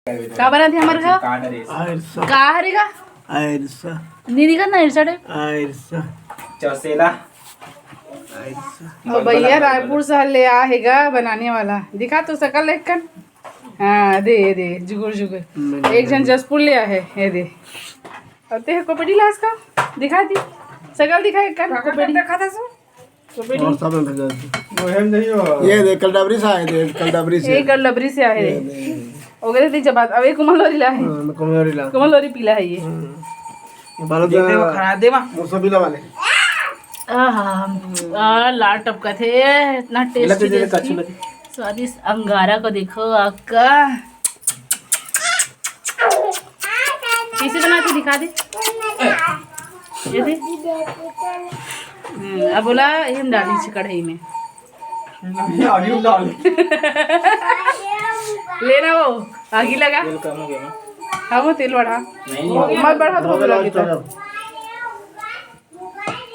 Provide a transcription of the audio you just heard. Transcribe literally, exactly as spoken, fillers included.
का बनाथे हमर घर? कांड रे। आयरसा। का हरे का? आयरसा। नी दिखत ना, इरसा टाइप। आयरसा। चौसेला। आयरसा। तो भैया रायपुर से ले आ हे गा बनाने वाला। दिखा तो सकल देख कर। हाँ, दे, ये दे, जुगुर, जुगुर। मैंने एक झन जसपुर ले आ हे, ये दे। और ते को बेटी लास का? दिखा दी। सकल दिखा एक कर। को बेटी। देखा था सो? और सब में भेजा दे। ये दे, कल डबरी से आए थे, कल डबरी से। ये कल डबरी से आए ये थे। दे। ओकरे तीन जब अब एक कुमल लोरी ला है। हाँ, मैं कुमल लोरी ला। कुमल लोरी पीला है ये। हाँ। ये बालू देखते वो खरा दे मा। मुसबिला वाले। आहा, आ, लार टपकत हे, इतना लगे टेस्टी, दे, टेस्टी, कच्ची लगे। स्वादिष्ट अंगारा को देखो आपका। कैसे बनाते दिखा दे। ये दे। हम्म, अब बोला ये हम डाली छी कढ़ाई में। नहीं, आलू डाल। लेना वो आगी लगा। तेल कम हो गया ना? हाँ, वो तेल बढ़ा। नहीं, नहीं। मत बढ़ा तो हो गया, लगे तो।